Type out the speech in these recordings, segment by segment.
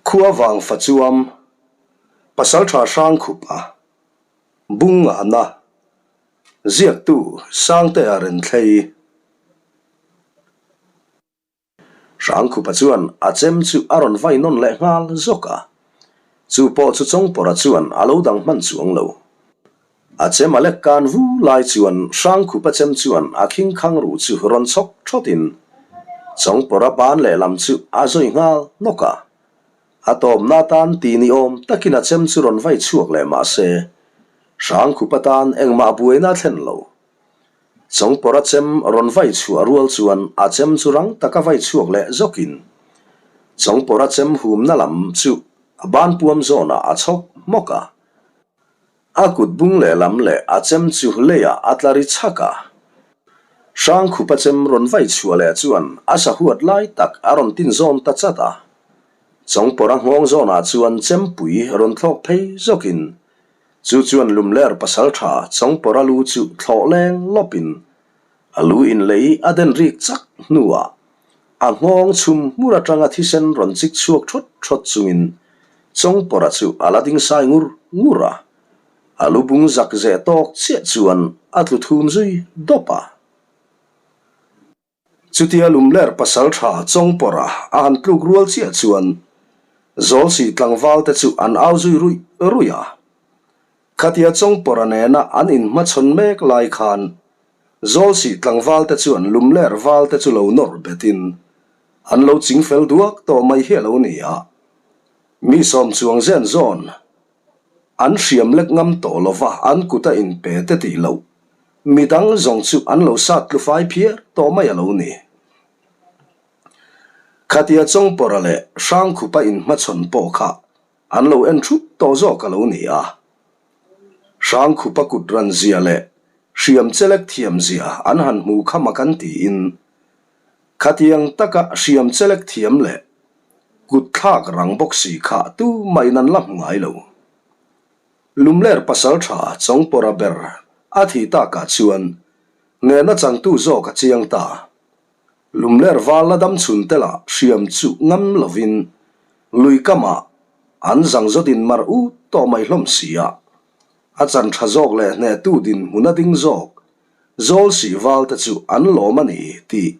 Khua vang fa chuam Pasaltha Hrangkhupa Bung ngahna Ziaktu Sangtea Renthlei Hrangkhupa chuan a chem chu a rawn vai nawn leh nghal zawk a, chu pawh chu Chawngpawrha chuan a lo dang hman chuang lo. A chem a lek kan vu lai chuan Hrangkhupa chem chuan a khing khang ruh chu rawn chhawk thawtin Chawngpawrha ban lehlam chu a zawi nghal nawk a. A tawpna atan ti ni awm takin a chem chu rawn vai chhuak leh mah se, Hrangkhupa tan engmah buaina a thlen lo. Chawngpawrha chem rawn vai chhuah rual chuan a chem chu rang taka vai chhuak leh zawkin Chawngpawrha chem humna lam chu a banpuam zawnah a chhawk hmawk a. A kut bung lehlam leh a chem chu leiah a tla ri chhak a. Hrangkhupa chem rawn vai chhuah leh chuan a sahuat lai tak a rawn tin zawn ta chat a. Chawngpawrha nghawng zawnah chuan chempui rawn thlawk phei zawkin chu chuan lumler pasaltha Chawngpawrha lu chu thlawh leng lawpin a lu inlei a den rik chak hnuah a nghawng chhum hmur atanga thisen rawn chik chhuak thawt thawt chungin Chawngpawrha chu a la ding sai ngur ngur a, a lu bung zak zeh tawk chiah chuan a tlu thum zui dawp a. Chutia lumler pasaltha Chawngpawrha a han tluk rual chiah chuan Zawlsih tlangval te chu an au zui ruih ruih a. Khatia Chawngpawrha nena an inhmachhawn mek lai khan Zawlsih tlangval te chuan lumler val te chu lo nawr betin an lo ching fel duak tawh mai hi a lo ni a. Mi sawm chuang zen zawn an hriam lek ngam tawh lova an kut a inpe te tih loh midang zawng chu an lo sat tlu fai phiar tawh mai a lo ni. Khatia Chawngpawrha leh Hrangkhupa inhmachhawn pawh kha an lo en thup tawh zawk a lo ni a. Hrangkhupa kut ran zia leh hriam chelek thiam zia an han hmu kha mak an tiin khatiang taka hriam chelek thiam leh kut thlak rang bawk si kha tu mahin an la hmu ngai lo. Lumler pasaltha Chawngpawrha ber a thih takah chuan nena changtu zawk a chiang ta. Lumler val la dam chhun te lah hriam chu ngam lovin lui kamah an zang zawt in mar ut tawh mai hlawm si a. A chan tha zawk leh hnehtu dinhmun a ding zawk zawl sih val te chu an lawm a ni tih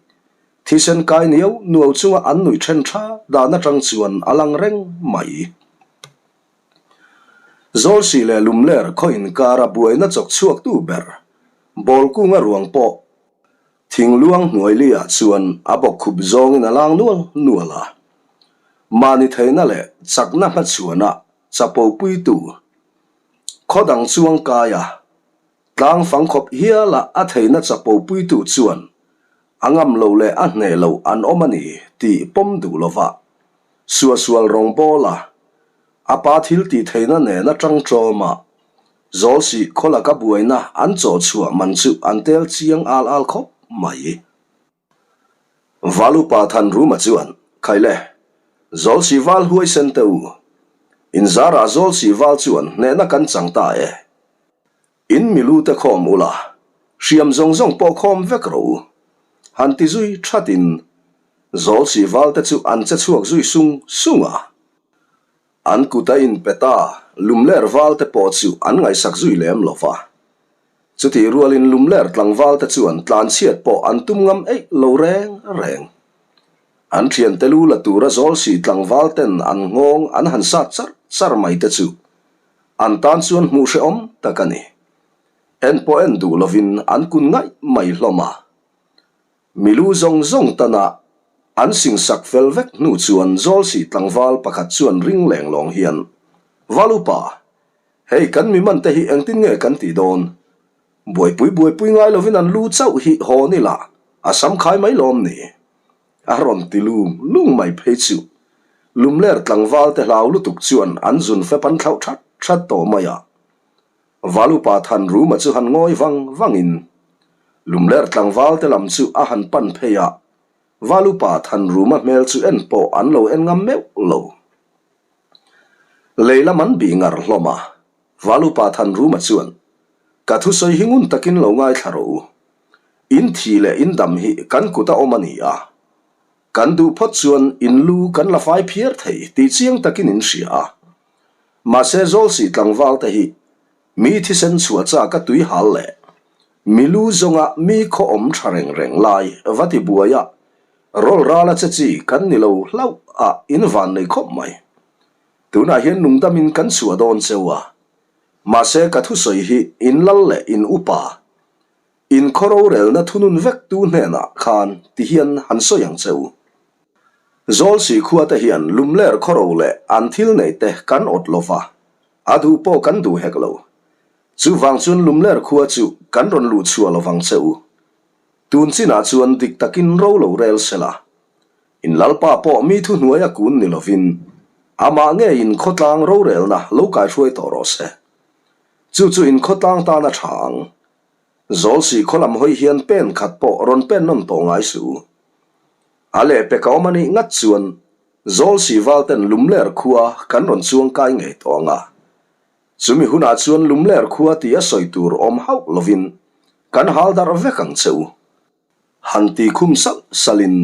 thisen kai niau nuau chunga an nuih then tha dan atang chuan a lang reng mai. Zawl sih leh lumler khaw inkara buaina chawk chhuaktu ber Bawlkunga ruang pawh Thingluang hnuailiah chuan a bawkkhup zawngin a lang nual nual a. Mahni theihna leh chakna hmachhuana chapo puitu khaw dang chuang kai a, tlang fang khawp hiala a theihna chapo puitu chuan a ngam lo leh a hneh lo an awm a ni tih pawm duh lova suahsual rawngbawl a, a pa thil tih theihna nena tangtawm a Zawlsih khaw laka buaina an chawh chhuah man chu an tel chiang al al khawp mai. Valupa Thanruma chuan, Khaile, Zawlsih val huaisen teh u. Inzarah Zawlsih val chuan hnehna kan chang ta e. In milu te khawm ula, hriam zawng zawng pawh khawm vek rawh u. Han ti zui thatin Zawlsih val te chu an che chhuak zui sung sung a. An kut a inpe ta, lumler val te pawh chu an ngaihsak zui lem lo va. Chutih rualin lumler tlangval te chuan tlanchhiat pawh an tum ngam eih lo reng reng. An thiante lu la tura zawl si tlangval ten an nghawng an han sat char char mai te chu an tan chuan hmuh hrehawm tak a ni. En pawh en duh lovin an kun ngaih mai hlawm a. Milu zawng zawng tana an singsak fel vek hnu chuan Zawlsih tlangval pakhat chuan ring leng lawng hian, Valupa, hei kan mi man te hi engtin nge kan tih dawn? Buaipui buaipui ngai lovin an lu chauh hi hawn ila a sam khai mai lawm ni? A rawn ti lum lung mai phei chu. Lumler tlangval te hlau lutuk chuan an zun fep an thlauh that that tawh mai a. Valupa Thanruma chu han ngawi vang vangin Lumler tlangval te lam chu a han pan phei a, Valupa Thanruma hmel chu en pawh an lo en ngam meuh lo. Lei lam an bih ngar hlawm a, Valupa Thanruma chuan, Ka thusawi hi ngun takin lo ngaithla rawh u. In thi leh in dam hi kan kut a awm a ni a. Kan duh phawt chuan in lu kan la fai phiar thei tih chiang takin in hria a. Mahse Zawlsih tlangval te hi mi thisen chhuah chak a tui hal leh mi lu zawnga mi khaw awm tha reng reng lai va ti buai a, rawl ral a che chi kan ni lo hlauh a in van nei khawp mai. Tunah hian nungdamin kan chhuah dawn cheu a. Mahse ka thusawi hi in lal leh in upa In khaw rorelna thunun vek tu hnenah khan ti hian han sawi ang che u. Zawlsih khua te hian lumler khawro leh an thil neih te kan awt lo va, a duh pawh kan duh hek lo. Chuvang chuan lumler khua chu kan rawn luh chhuah lo vang che u. Tun chinah chuan dik takin ro lo rel sela. In Lalpa pawh mi thuhnuai a kun ni lovin amah ngeiin khawtlang rorelna lo kaihruai tawh rawh se. Chu chu in khawtlang tan a tha ang. Zawlsih khaw lam hawi hian pen khat pawh rawn pen nawn tawh ngai suh u. A lehpek a awm a nih ngat chuan Zawlsih valten Lumler khua kan rawn chuang kai ngei tawh ang a. Chumi hunah chuan Lumler khua tih a sawi tur awm hauh lovin kan hal darh vek ang che u. Han ti khum salh salhin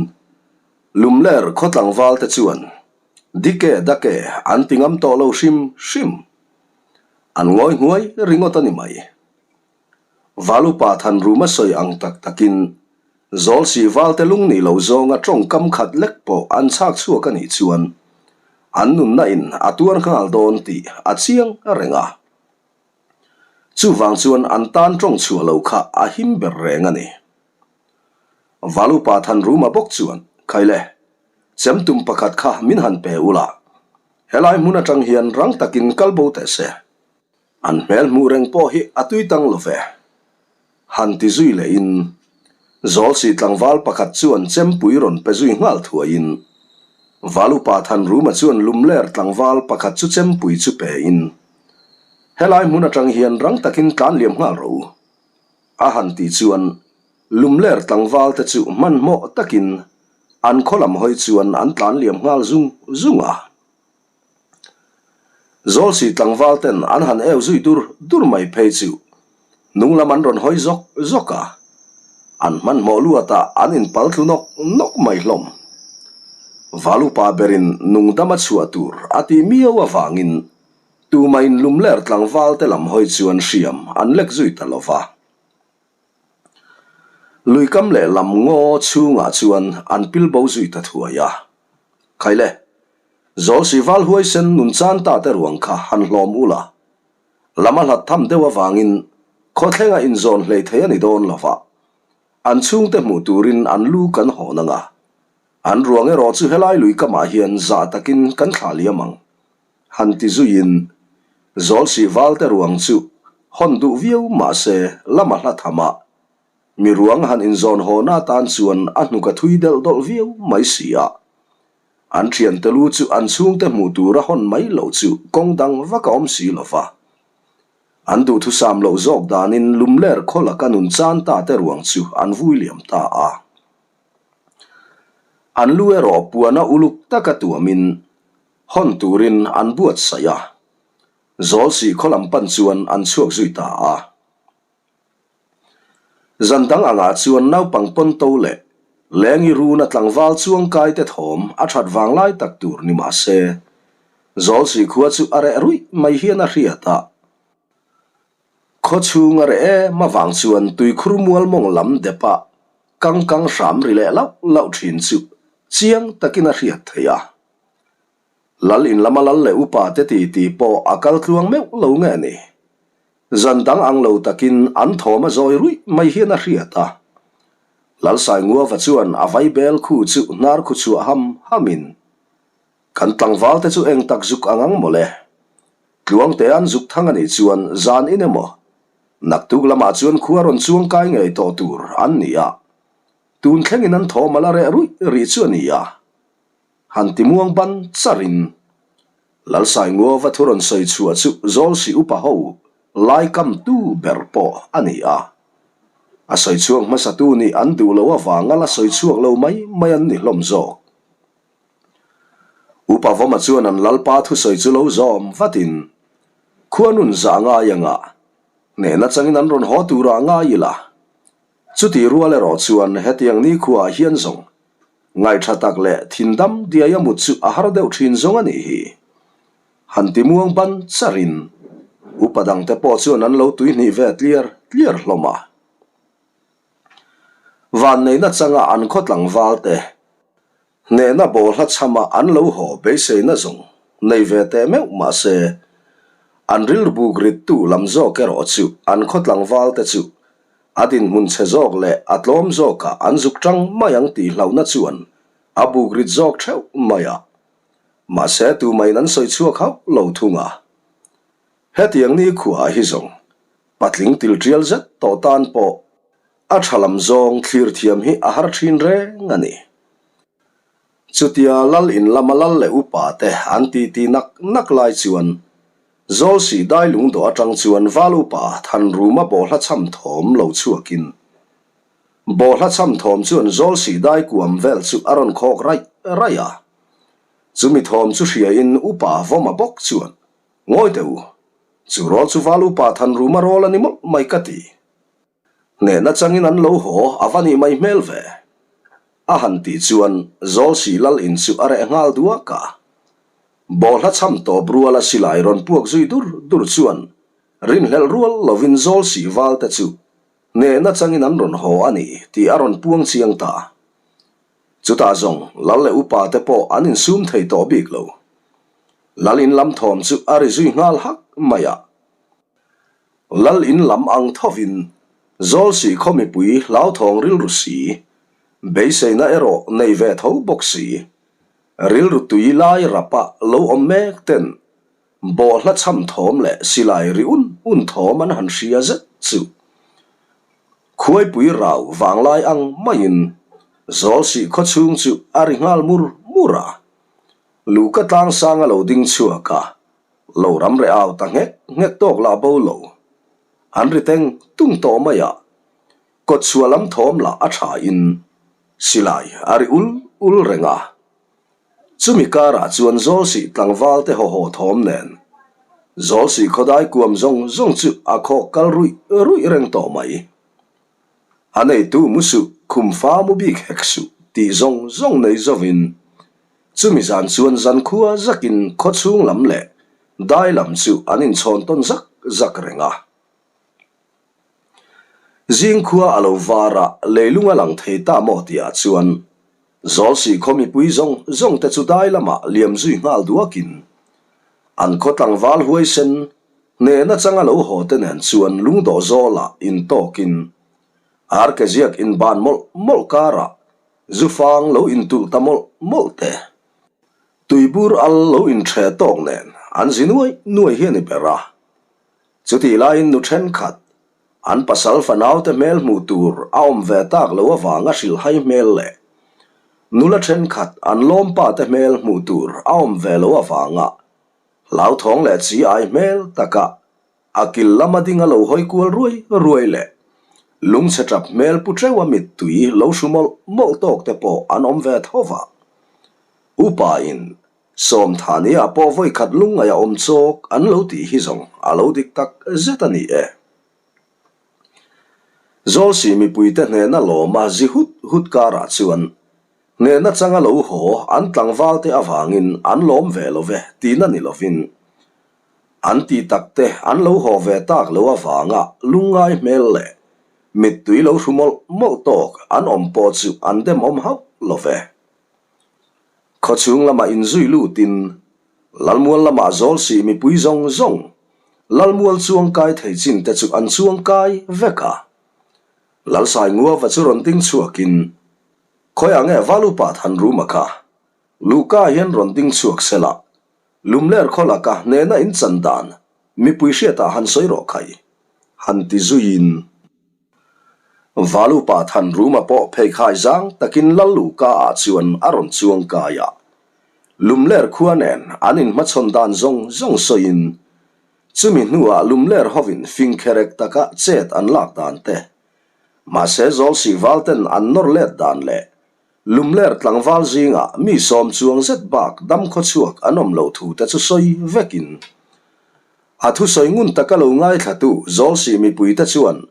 Lumler khaw tlangval te chuan Dike dake an ti ngam tawh lo hrim hrim. An ngawi hnuai ringawt a ni mai. Valupa Thanruma sawi ang tak takin Zawlsih valte lung nih lo zawnga tawngkam khat lek pawh an chhak chhuak a nih chuan an nunna in a tuar nghal dawn tih a chiang reng a. Chuvang chuan an tan tawng chhuah lo kha a him ber reng a ni. Valupa Thanruma bawk chuan, Khaile, chemtum pakhat kha min han pe ula, helai hmun atang hian rang takin kal bo teh se. An hmel hmuh reng pawh hi a tui tang lo ve. Han ti zui lehin, Zawlsih tlangval pakhat chuan chempui rawn pe zui nghal thuaiin, Valupa Thanruma chuan lumler tlangval pakhat chu chempui chu pein, Helai hmun atang hian rang takin tlan liam nghal rawh u. A han tih chuan lumler tlangval te chu hmanhmawh takin an khaw lam hawi chuan an tlan liam nghal zung zung a. Zawlsih tlangval ten an han eu zui dur dur mai phei chu hnung lam an rawn hawi zawk zawk a, an hmanhmawh luatah an inpal thlu nawk nawk mai hlawm. Valupa berin nungdam a chhuah tur a tih miau avangin tumah inlumler tlangval te lam hawi chuan hriam an lek zui ta lo va. Lui kam leh lam ngaw chhungah chuan an pil bo zui ta thuai a. Khaile, Zawlsih val huaisen nun chan ta te ruang kha han hlawm ul a. Lam a hlat tham deuh avangin khawthlenga inzawn hlei thei a ni dawn lo va. An chhungte hmuh turin an lu kan hawn ang a. An ruang erawh chu helai lui kamah hian zah takin kan thlah liam ang. Han ti zuiin, Zawlsih valte ruang chu hawn duh viau mah se lama hla tham a, mi ruang han inzawn hawna atan chuan a hnuk a thui delh dawlh viau mai si a. An thiante lu chu an chhungte hmuh tura hawn mai loh chu kawng dang vak a awm si lo va. An duhthusam loh zawk danin lumler khaw laka nun chan ta te ruang chu an vui liam ta a. An lu erawh puana uluk taka tuamin Hawn turin an buatsaih a, Zawlsih khaw lam pan chuan an chhuak zui ta a. Zan dang angah chuan naupang pawnto leh Lengi runa tlangval chuangkai te thawm a that vang lai tak tur ni mah se, Zawlsih khua chu a reh ruih mai hian a hriat a. Khaw chhung a reh em avang chuan tuikhur mual mawng lam depah kang kang hram ri leh lauh lauh thin chu chiang takin a hriat theih a. Lal in lama lal leh upa te ti ti pawh a kal tluang meuh lo nge ni. Zan dang ang lo takin an thawm a zawi ruih mai hian a hriat a. Lalsainguava chuan a vaibel khu chu hnar khu chhuah ham hamin, Kan tlangval te chu eng tak zuk ang ang mawle. Tluangte an zuk thang a nih chuan zan in emaw, naktuk lamah chuan khua rawn chuang kai ngei tawh tur an ni a. Tun thlengin an thawm a la reh ruih rih chu a ni a. Han ti muang ban charin Lalsainguava thu rawn sawi chhuah chu Zawlsih upa ho lai kamtu ber pawh a ni a. A sawi chhuak hmasatu nih an duh loh avanga la sawi chhuak lo mai mai an ni hlawm zawk. Upa Vawma chuan an Lalpa thusawi chu lo zawm vatin khua nun zah ngai anga hnehna changin an rawn haw turah ngai ila. Chutih rual erawh chuan hetiang nikhuaah hian zawng. Ngaihṭha tak leh thindam diai a mut chu a har deuh ṭhin zawng a nih hi. Han ti muang ban charin upa dangte pawh chuan an lo tuihnih ve tliar tliar hlawm a. Vanneihna changa an khaw tlangval te hnehna bawlhla chhama an lo haw beiseina zawng nei ve teh meuh mah se, an rilru buk rittu lam zawk erawh chu an khaw tlangval te chu a dinhmun chhe zawk leh a tlawm zawkah an zuk tang mai ang tih hlauhna chuan a buk rit zawk theuh mai a. Mahse tumahin an sawi chhuak hauh lo thung a. Hetiang ni khuaah hi zawng Patling tiltial zet tawh tan pawh a tha lam zawng thlir thiam hi a har thin reng a ni. Chutia lal in lama lal leh upa te an titi nak nak lai chuan Zawlsih dai lungdawh atang chuan val upa Thanruma bawhla chham thawm lo chhuakin bawhla chham thawm chuan Zawlsih dai kuam vel chu a rawn khawk raih raih a. Chumi thawm chu hriain upa Vawma bawk chuan Ngawi teh u, chu rawl chu val upa Thanruma rawl a ni mawlh mai ka ti. Hnehna changin an lo haw a va nih mai hmel ve. A han tih chuan Zawlsih lal in chu a reh nghal duak a. Bawlhla chham tawp ruala silai rawn puak zui dur dur chuan rinhlelh rual lovin Zawlsih val te chu hnehna changin an rawn haw a ni tih a rawn puang chiang ta. Chutah zawng lal leh upa te pawh an insum thei tawh bik lo. Lal in lam thawm chu a ri zui nghal hak mai a. Lal in lam ang thovin Zawlsih khaw mipui hlauthawng rilru si, beiseina erawh nei ve tho bawk si, rilru tui lai rapa lo awm mek ten bawhhla chham thawm leh silai ri un un thawm an han hria zet chu Khuaipui rau vanglai ang maiin Zawlsih khaw chhung chu a ri nghal mur mur a. Luhka tlangsang a lo ding chhuak a, lo ram reh au ta nghek nghek tawk lah bo lo. An ri teng tung tawh mai a, kawtchhuah lam thawm lah a tha in silai a ri ul ul reng a. Chumi karah chuan Zawlsih tlangval te haw haw thawm nen Zawlsih khawdai kuam zawng zawng chu a khawk kal ruih ruih reng tawh mai. A neitu mu suh, khum fa mu bik hek suh tih zawng zawng nei zovin chumi zan chuan zankhua zakin khawchhung lam leh dai lam chu an inchhawn tawn zak zak reng a. Zingkhua a lo var a, leilung a lang thei ta maw tihah chuan Zawlsih khaw mipui zawng zawng te chu dai lamah liam zui nghal duakin an khaw tlangval huaisen Hnehna changa lo haw te nen chuan lungdawh zawlah intawkin arke ziak inban mawlh mawlh karah zufang lo intulh ta mawlh mawlh te, tuibur al lo inṭheh tawk nen an zi nuai nuai hi a ni ber a. Chutih laiin nu ṭhenkhat, an pasal fanaute hmel hmuh tur a awm ve tak lo avanga hrilhhai hmel leh nula ṭhenkhat an lawmpa te hmel hmuh tur a awm ve lo avanga Hlauthawng leh chi ai hmel taka a kil lama ding a lo hawi kual ruai ruai leh lungchhe tap hmel pu teuh a mittui lo hru mawlh mawlh tawk te pawh an awm ve tho va. Upa in Sawmthania pawh vawi khat lungngaih a awm chawk an lo tih hi zawng a lo dik tak zet a ni e. Zawlsih mipuite hnehna lawma zi hut hut karah chuan Hnehna changa lo haw an tlangvalte avangin an lawm ve lo ve tihna ni lovin, an tih takte an lo haw ve tak lo avanga lungngai hmel leh mittui lo hru mawlh mawlh tawk an awm pawh chu an demawm hauh lo ve. Khawchhung lamah inzui lutin Lalmual lamah Zawlsih mipui zawng zawng Lalmual chuangkai thei chin te chu an chuangkai vek a. Lalsai Nguava chu rawn ding chhuakin Khawiah nge Valupa Thanruma kha? Luka hian rawn ding chhuak se la, Lumler khaw laka hnehna in chan dan mipui hriatah han sawi rawh khai, han ti zuiin. Valupa Thanruma pawh pheikhai zang takin Lal Luka ah chuan a rawn chuang kai a. Lumler khua nen an inhmachhawn dan zawng zawng sawiin, chumi hnuah Lumler hovin fingkherek taka chet an lak dan te, Mahse Zawlsih valten an nawr let dan leh Lumler tlangval zingah mi sawm chuang zet bak dam khawchhuak an awm loh thu te chu sawi vekin a thusawi ngun taka lo ngaithlatu Zawlsih mipuite chuan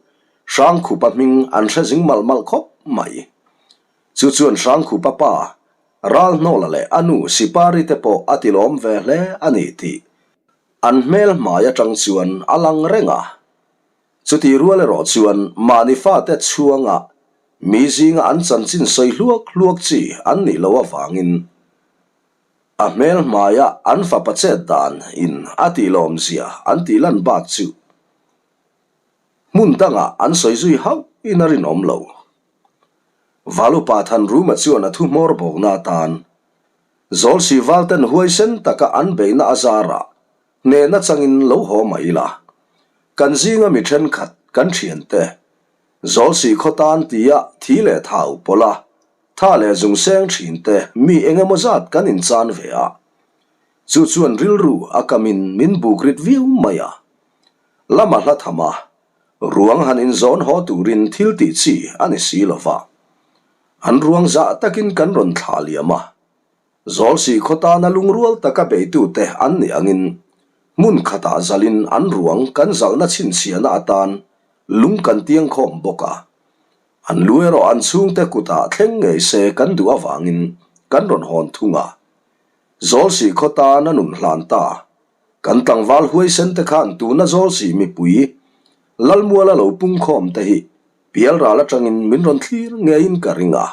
Hrangkhupa hming an hre zing malh malh khawp mai. Chu chuan Hrangkhupa pa, Ralhnawla leh a nu Sipari te pawh a tilawm ve hle a ni tih an hmel hmai atang chuan a lang reng a. Chutih rual erawh chuan mahni fate chhuanga mi zinga an chanchin sawi hluak hluak chi an nih loh avangin a hmel hmaia an fapa chet dan in a tihlawmzia an tih lan bak chu hmun dangah an sawi zui hauh in a rinawm lo. Valupa Thanruma chuan a thu hmawr bawkna atan Zawlsih Valten huaisen taka an beihna a zarah Hnehna changin lo haw mai ila. Kan zinga mi thenkhat, kan thiante, Zawlsih khaw tan tia thi leh thau pawlh a, tha leh zung seng thinte mi eng emaw zat kan inchan ve a. Chu chuan rilru a kamin min buk rit viau mai a. Lama hla tham a, ruang han inzawn haw turin thil tih chi a ni si lo va. An ruang zah takin kan rawn thlah liam a. Zawlsih khaw tana lungrual taka beitute an nih angin hmun khatah zalin an ruang kan zalhna chhinchhiahna atan lung kan tiang khawm bawk a. An lu erawh an chhungte kutah thleng ngei se kan duh avangin kan rawn hawn thung a. Zawlsih khaw tana nun hlan ta kan tlangval huaisen te khan tuna Zawlsih mipui Lalmuala lo pungkhawm te hi pialral atangin min rawn thlir ngeiin ka ring a.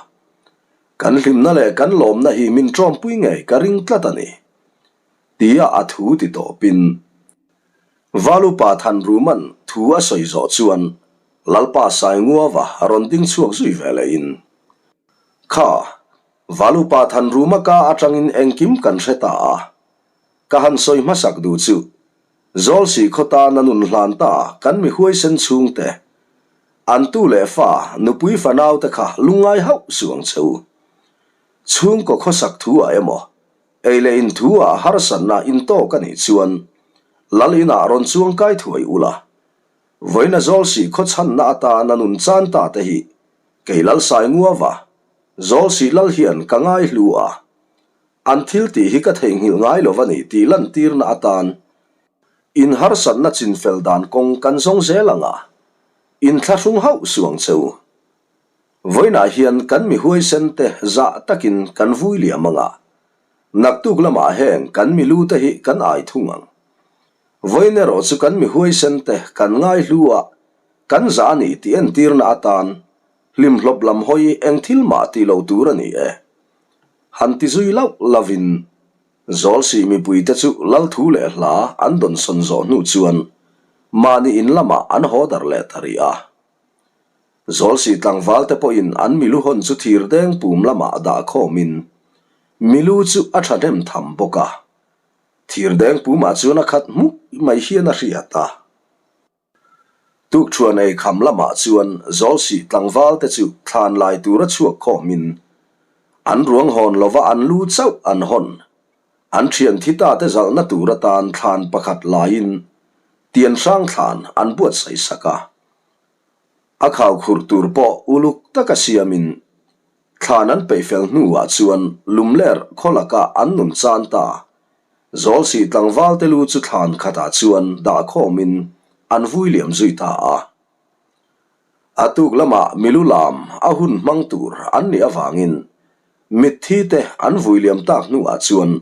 Kan hlimna leh kan lawmna hi min ṭawmpui ngei ka ring tlat a ni, tia a thu ti tawpin Valupa Thanruman thu a sawi zawh chuan Lalpa Sainguava a rawn ding chhuak zui ve lehin, Kha, Valupa Thanruma ka aṭangin engkim kan hre ta a, ka han sawi hmasak duh chu Zawlsih khaw tan a nun hlan ta kan mi huaisen chhungte, an tu leh fa, nupui fanau te kha lungngai hauh suh ang che u. Chhungkaw khawsak thu ah emaw, ei leh in thu ah harsatna in tawk a nih chuan Lal inah rawn chuang kai thuai ula. Vawiina Zawlsih khaw chhanna atan a nun chan ta te hi kei Lal Sainguava, Zawlsih Lal hian ka ngai hlu a. An thil tih hi ka theihnghilh ngai lo a ni tih lantirna atan in harsatna chinfel dan kawng kan zawng zel ang a, in thlahrung hauh suh ang che u. Vawiinah hian kan mi huaisen te zah takin kan vui liam ang a, naktuk lamah heng kan mi lu te hi kan ai thung ang. Vawiin erawh chu kan mi huaisen te kan ngai hlu a, kan zah a ni tih entirna atan hlimhlawp lam hawi eng thil mah tih lo tur a ni e. Han ti zui lauh lovin Zawlsih mipuite chu lal thu leh hla an dawnsawn zawh hnu chuan mahni in lamah an haw darh leh ta rih a. Zawlsih tlangvalte pawhin an milu hawn chu thir deng pum lamah dah khawmin milu chu a thahnem tham bawk a. Thir deng pumah chuan a khat hmuk mai hian a hriat a. Tukṭhuan ei kham lamah chuan Zawlsih tlangval te chu thlan lai tura chhuak khawmin an ruang hawn lova an lu chauh an hawn. An ṭhian thi ta te zalhna tur atan thlan pakhat laiin tian hrang thlan an buatsaih sak a. A khau khurh tur pawh uluk taka siamin Thlan an peih fel hnuah chuan lumler khaw lakah an nun chan ta. Zawlsih tlangvalte lu chu thlan khatah chuan dah khawmin an vui liam zui ta a. A tuk lamah milu lam a hun hmang tur an nih avangin mitthi te an vui liam tak hnuah chuan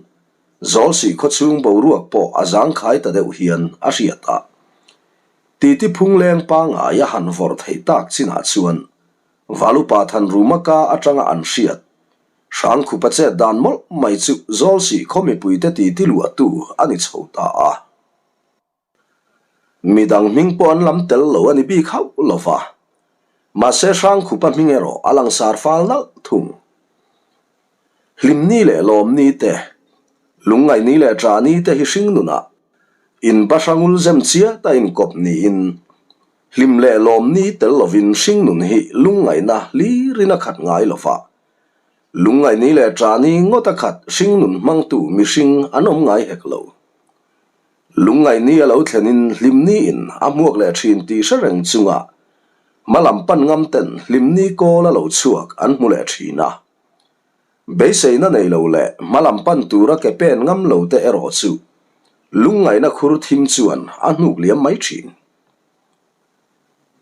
Zawlsih khawchhung boruak pawh a zangkhai ta deuh hian a hriat a. Titi phungleng pangngai a han vawrh theih tak chinah chuan Valupa Thanruma ka atanga an hriat, Hrangkhupa chet dan mawlh mai chu Zawlsih khaw mipuite titi luahtu a ni chho ta a. Midang hming pawh an lam tel lo a ni bik hauh lo va, mahse Hrangkhupa hming erawh a langsar fal nalh thung. Hlimni leh lawmni te, lungngaihni leh ṭahni te hi hring nunah inbahrangul zem chiat a inkawp niin Hlim leh lawmni tel lovin hringnun hi lungngaihna hlirin a khat ngai lo va. Lungngaihni leh ṭahni ngawt a khat hringnun hmangtu mihring an awm ngai hek lo. Lungngaihni a lo thlenin hlimniin a hmuak leh ṭhin tih hre reng chunga hmalam pan ngam ten hlimni kawl a lo chhuak an hmu leh ṭhin a. Beiseina nei lo leh hmalam pan tura ke pen ngam lo te erawh chu lungngaihna khur thim chuan a hnuk liam mai ṭhin.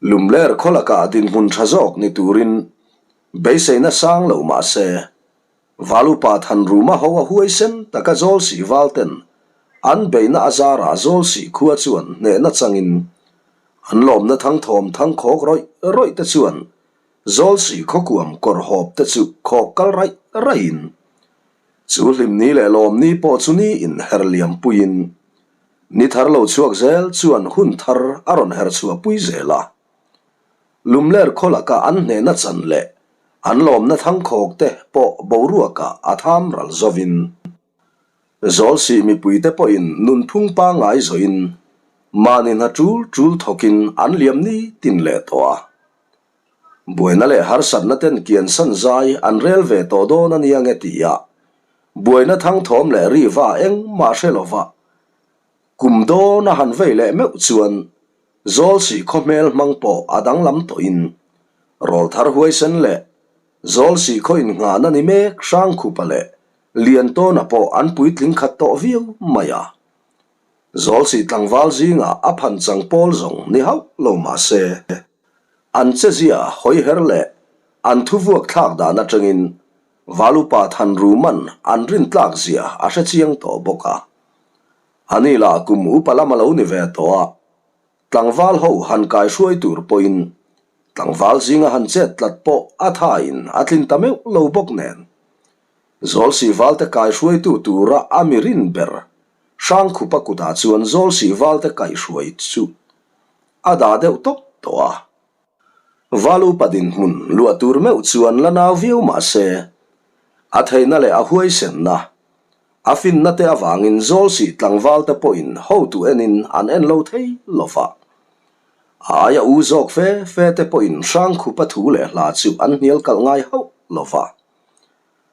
Lumler khaw lakah dinhmun tha zawk ni turin. Beiseina sang lo mah se, Valupa Thanruma ho a huaisen taka Zawlsih valten an beihna a zarah Zawlsih khua chuan hnehna changin an lawmna thangthawm thangkhawk rawih rawih te chuan Zawlsih khawkuam kawr hawp te chu khawk kal raih raihin chu hlimni leh lawmni pawh chu ni in her liam puiin ni thar lo chhuak zel chuan hun thar a rawn her chhuah pui zel a. Lumler khaw laka an hnehna chan leh an lawmna thangkhawk te pawh boruakah a tham ral zovin, Zawlsih mipuite pawhin nunphung pangngai zawhin mahni hna tul tul thawkin an liam ni tin leh tawh a. Buaina leh harsatna ten kiansan zai an rel ve tawh dawn a nia nge tia buaina thangthawm leh riva engmah hre lova kum dawn a han vei leh meuh chuan Zawlsih khaw hmel hmang pawh a danglam tawhin rawlthar huaisen leh Zawlsih khaw innghahna ni mek Hrangkhupa leh Liantawna pawh an puitling khat tawh viau mai a. Zawlsih tlangval zingah a phan chang pawl zawng ni hauh lo mah se, an chezia hawiher leh an thuvuak thlak dan atangin Valupa Thanruman an rintlak zia a hrechiang tawh bawk a. A ni lah kum upa lam a lo ni ve tawh a, tlangval ho han kai hruai tur pawhin tlangval zinga han chet tlat pawh a thain a tlin ta meuh lo bawk nen. Zawlsih valte kai hruaitu tura a mi rin ber Hrangkhupa kutah chuan Zawlsih valte kaihhruai chu a dah deuh tawp tawh a. Val upa dinhmun luah tur meuh chuan la nau viau mah se, a theihna leh a huaisenna, A finna te avangin Zawlsih tlangval te pawhin hotu enin an en lo thei lo va. A aia u zawk fe fe te pawhin Hrangkhupa thu leh hla chu an hnial kalh ngai hauh lo va.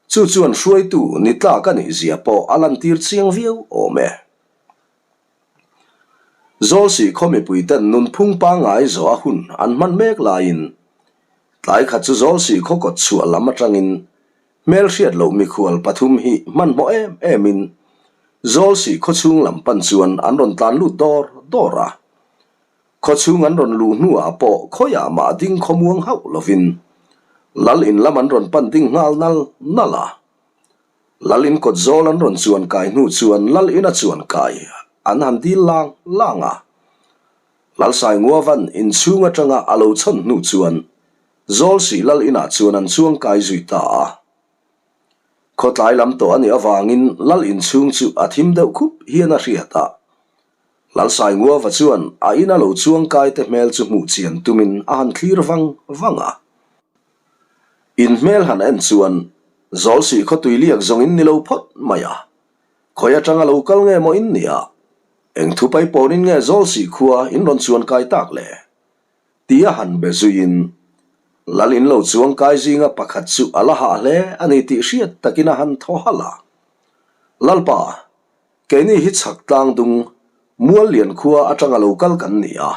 Chu chuan hruaitu ni tlak a nih zia pawh a lantir chiang viau awm e. Zawlsih khaw mipuiten nunphung pangngai zawh a hun an hman mek laiin tlai khat chu Zawlsih khaw kawt chhuah lam atangin Hmelhriat loh mikhual pathum hi hmanhmawh em emin Zawlsih khawchhung lam pan chuan an rawn tlan lut dawr dawr a. Khawchhung an rawn luh hnuah pawh khawiah mah ding khawmuang hauh lovin Lal in lam an rawn pan ding nghal nal nal a. Lal in kawt zawl an rawn chuan kai hnu chuan Lal ina chuan kai an han dil lang lang a. Lalsainguavan inchhung atanga a lo chhawn hnu chuan Zawlsih lal inah chuan an chuang kai zui ta a. Khawtlai lam tawh a nih avangin lal inchhung chu a thim deuh khup hian a hriat a. Lalsainguava chuan a ina lo chuang kai te hmel chu hmuh chian tumin a han thlir vang vang a. In hmel han en chuan Zawlsih khawtui liak zawng in ni lo phawt mai a. Khawi atanga lo kal nge maw in nia? Eng thupai pawnin nge Zawlsih khua in rawn chuan kai tak le? Ti a han be zuiin, Lal in lo chuang kai zinga pakhat chu a la hah hle a ni tih hriat takin a han thaw halh a. Lalpa, keini hi chhak tlang dung Muallian khua atanga lo kal kan ni a.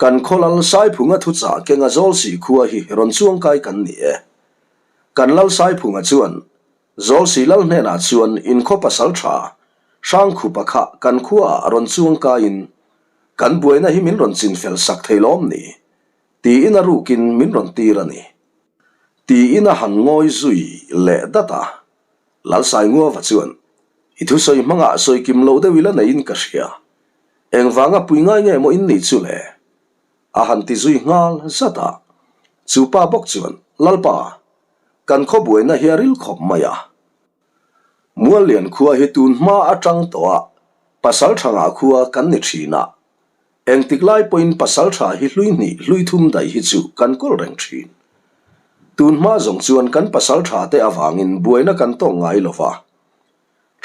Kan khaw lal Saiphunga thuchah kenga Zawlsih khua hi rawn chuang kai kan ni e. Kan lal Saiphunga chuan Zawlsih lal hnenah chuan inkhaw pasal tha Hrangkhupa kha kan khuaah rawn chuang kaiin kan buaina hi min rawn chinfel sak thei lawm ni? tiin a rukin min rawn tir a ni. Tiin a han ngawi zui leh dat a. Lalsainguava chuan, I thusawi hmangah sawi kim loh deuh ila neiin ka hria. Engvanga pui ngai nge maw in nih chu le? A han ti zui nghal zat a. Chu pa bawk chuan, Lalpa, Kan khaw buaina hi a ril khawp mai a. Muallian khua hi tun hma atang tawh a pasal tha ngah khua kan ni thin a. Engtik lai pawhin pasal tha hi hlui hnih hlui thum daih hi chu kan kawl reng thin. Tun hma zawng chuan kan pasal tha te avangin buaina kan tawk ngai lo va.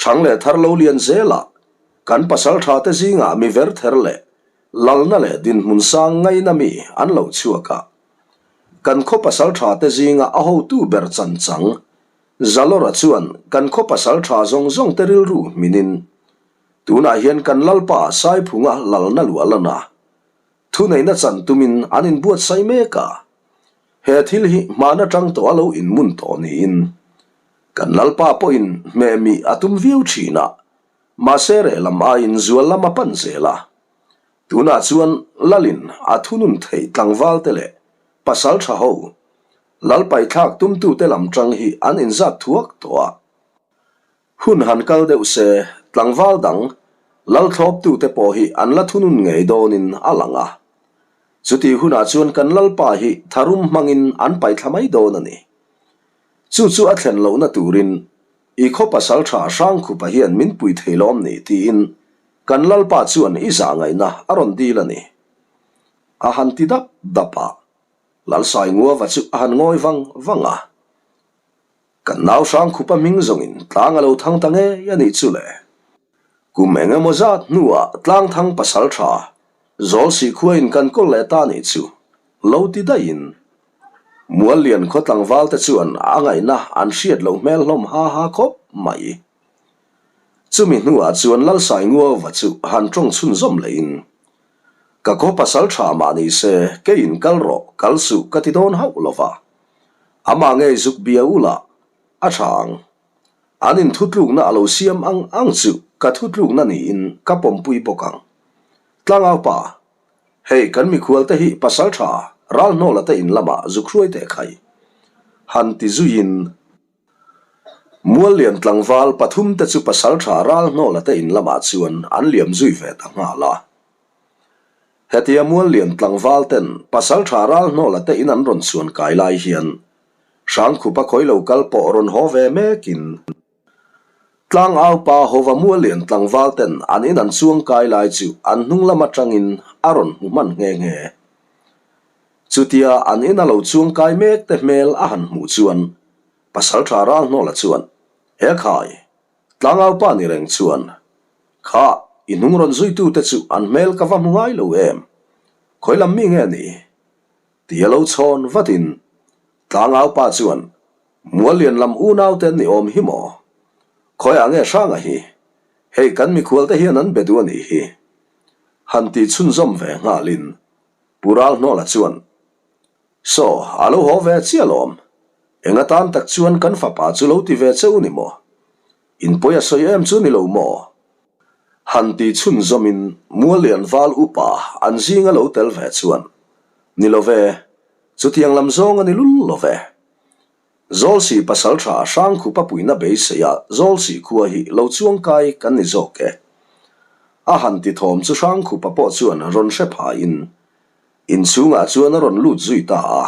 Thang leh thar lo lian zelah kan pasal tha te zingah mi ver ther leh lalna leh dinhmun sang ngaina mi an lo chhuak a. Kan khaw pasal tha te zinga a hotu ber chan chang Zalawra chuan kan khaw pasal tha zawng zawng te rilru hminin tunah hian kan Lalpa Saiphunga lalna luah lan a, thuneihna chan tumin an inbuatsaih mek a. He thil hi hman atang tawh a lo inmun tawh niin kan Lalpa pawhin hmehmih a tum viau thin a, mahse rehlam aiin zual lam a pan zel a. Tunah chuan Lalin a thunun theih tlangvalte leh pasal tha ho. Lal paithlak tumtute lam tang hi an inzat thuak tawh a. Hun han kal deuh se, tlangval dang lal thlawptute pawh hi an la thunun ngei dawnin a lang a. Chutih hunah chuan kan lalpa hi tharum hmangin an paithla mai dawn a ni. Chu chu a thlen lohna turin i khaw pasal tha Hrangkhupa hian min pui thei lawm ni tiin kan lalpa chuan i zah ngaihna a rawn dil a ni. A han ti dap dap a, Lalsainguava chu a han ngawi vang vang a. Kan nau Hrangkhupa hming zawngin tlang a lo thang ta ngei a nih chu le. Kum eng emaw zat hnuah tlang thang pasal tha Zawlsih khuain kan kawl leh ta nih chu lo ti daihin Muallian khaw tlangval te chuan a ngaihna an hriat loh hmel hlawm ha ha khawp mai. Chumi hnuah chuan Lalsainguauva chu han tawng chhunzawm lehin Ka khaw pasal tha mah ni se keiin kal rawh kal suh ka ti dawn hauh lova. Amah ngei zuk bia ula a tha ang. An inthutlukna a lo siam ang ang chu ka thutlukna niin ka pawmpui bawk ang. Tlangau pa, hei kan mikhual te hi pasal tha Ralhnawla te in lamah zuk hruai teh khai. Han ti zuiin Muallian tlangval pathum te chu pasal tha Ralhnawla te in lamah chuan an liam zui ve ta nghal a. Hetia Muallian tlangval ten pasal tha Ralhnawla te in an rawn chhuan kai lai hian Hrangkhupa khawi lo kal pawh rawn haw ve mekin Tlangau pa hova Muallian tlangval ten an in an chuang kai lai chu an hnung lam atangin a rawn hmu hman nghe nghe. Chutia an in a lo chuang kai mek te hmel a han hmuh chuan Pasaltha Ralhnawla chuan, He khai, Tlangau pa ni reng chuan, Kha, i hnung rawn zuitute chu an hmel ka va hmu ngai lo em? Khawi lam mi nge ni? Ti a lo chhawn vatin Tlangau pa chuan, Muallian lam unaute an ni awm hi maw? Khawiah nge Hranga hi? Hei kan mikhualte hian an be duh a nih hi. Han ti chhunzawm ve nghalin Pu Ralhnawla chuan, Saw, a lo haw ve chiah lawm. Eng atan tak chuan kan fapa chu lo ti ve che u ni maw? In pawi a sawi em chu ni lo maw? Han ti chhunzawmin Muallian val upa an zinga lo tel ve chuan, Ni lo ve, chutiang lam zawng a ni lul lo ve. Zawlsih pasal tha Hrangkhupa puina beiseia Zawlsih khua hi lo chuangkai kan ni zawk e. A han ti thawm chu Hrangkhupa pawh chuan rawn hre phain inchhungah chuan a rawn lut zui ta a.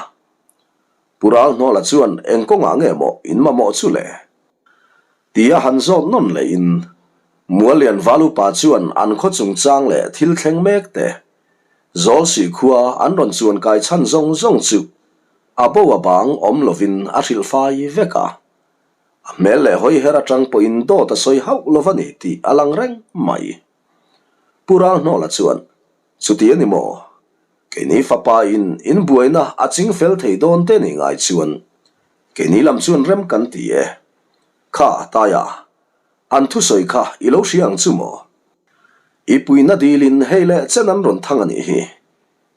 Pu Ralhnawla chuan eng kawngah nge maw in mamawh chu le? Tia han zawt nawn lehin Muallian Valupa chuan an khaw chungchang leh thil thleng mek te, Zawlsih khua an rawn chuankai chhan zawng zawng chu A bo a bang awm lovin a hrilh fai vek a. A hmel leh hawi her atang pawhin dawt a sawi hauh lo va ni tih a lang reng mai. Pu Ralhnawla chuan, Chuti a ni maw? Keini fapa in in buaina a ching fel thei dawn te ni ngai chuan keini lam chuan rem kan ti e. Kha, Taia, an thusawi kha i lo hria ang chu maw? I puina dilin hei leh chen an rawn thang a nih hi.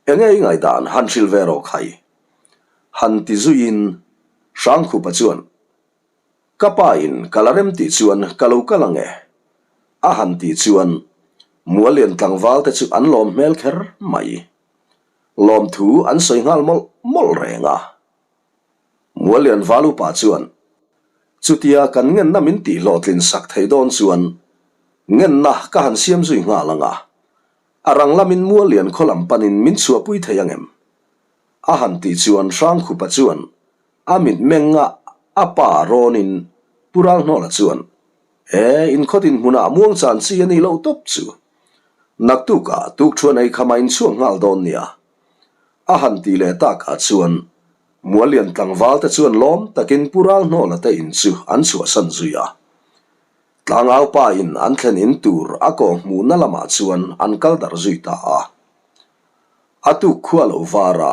Enge i ngaihdan han hrilh ve rawh khai? Han ti zuiin Hrangkhupa chuan, Ka pa in ka la rem tih chuan ka lo kal ang e. A han tih chuan Muallian tlangval te chu an lawm hmel kher mai. Lawmthu an sawi nghal mawlh mawlh reng a. Muallian val upa chuan, Chutia kan ngenna min tih hlawhtlin sak thei dawn chuan ngenna ka han siam zui nghal ang a. A rang lamin Muallian khaw lam panin min chhuahpui thei ang em? A han tih chuan Hrangkhupa chuan a mitmenga a pa rawnin Pu Ralhnawla chuan, E, inkhawt inhmunah muang chan chi a nih loh tawp chu. Naktukah tukṭhuan ei khama inchhuak nghal dawn nia. A han tih leh takah chuan Muallian tlangval te chuan lawm takin Pu Ralhnawla te in chu an chhuahsan zui a. Tlangau pa in an thlen in tur a kawh hmuhna lamah chuan an kal darh zui ta a. A tuk khua lo var a,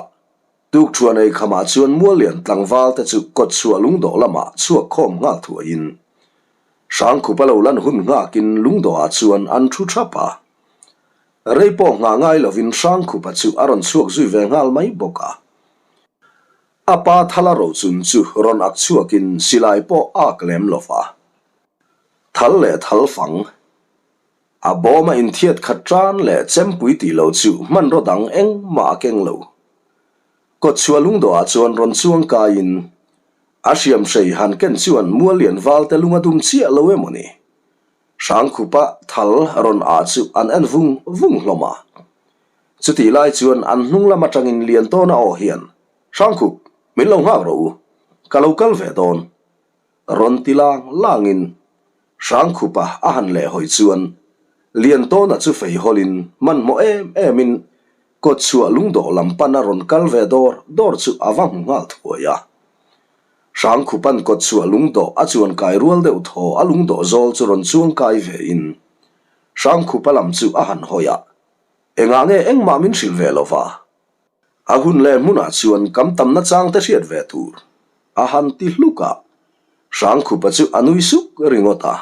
tuk thuan ei khamah chuan Muallian tlangval te chu kawtchhuah lungdawh lamah chhuak khawm nghal thuaiin Hrangkhup a lo lan hun nghakin lungdawhah chuan an thu thap a. Rei pawh nghah ngai lovin Hrangkhupa chu a rawn chhuak zui ve nghal mai bawk a. A pa thala rochun chu rawn ak chhuakin silai pawh a ak lem lo va. Thal leh thal fang. A bawm a inthiat khat tan leh chempui tih lo chu hmanraw dang engmah a keng lo. Kawtchhuah lungdawhah chuan rawn chuang kaiin a hriamhrei han ken chuan Muallian valte lung a dum chiah lo emaw ni? Hrangkhupa thal rawn ah chu an en vung vung hlawm a. Chutih lai chuan an hnung lam atangin Liantawna aw hian, Hrangkhup, min lo nghak rawh u, ka lo kal ve dawn. Rawn ti lang langin Hrangkhupa a han leh hawi chuan Liantawna chu fei hawlin hmanhmawh em emin kawtchhuah lungdawh lam pana rawn kal ve dawr dawr chu a va hmu nghal thuai a. Hrangkhupa'n kawtchhuah lungdawh a chuan kai rual deuh thaw a lungdawh zawl chu rawn chuang kai vein Hrangkhupa lam chu a han hawi a, Engah nge engmah min hrilh ve lo va? A hun leh hmunah chuan kam tamna chang te hriat ve tur a han ti hluk a, Hrangkhupa chu a nui suk ringawt a,